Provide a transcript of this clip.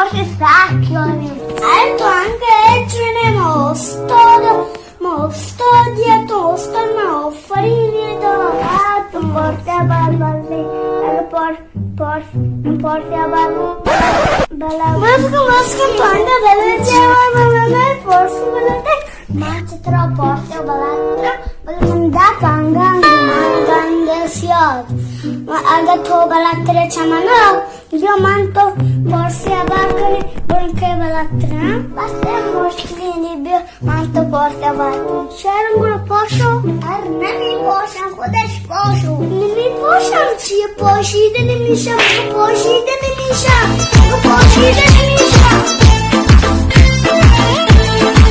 پرس ساک یاری. اے تو انگہ چنے ما استاد، ما استاد یا تو استاد ما آفرین دا. آ تو پرس یا بار بلے، اگر پر، پر، پرس یا بار بلا. بس کو، بس کو، تو انگہ بلے چے بار بلے، پرس بلے. من چہ ترا پرس ءَ بلاتر آں، بلے من دپ انگہ، انگہ، انگہ سیاد. من اگہ تو بلاتر ئے چہ من ءَ، بیا من تو پرس ءَ بار کنیں، گڑا کئے بلاتر اِنت؟ بس اے مشکلی نی، بیا من تو پرس ءَ بار کنیں. شرم گڑا پاشو. ار نمی پاشاں، خودش پاشو. نمی پاشاں چی؟ پاشیدہ نمیشاں، پاشیدہ نمیشاں، پاشیدہ نمیشاں.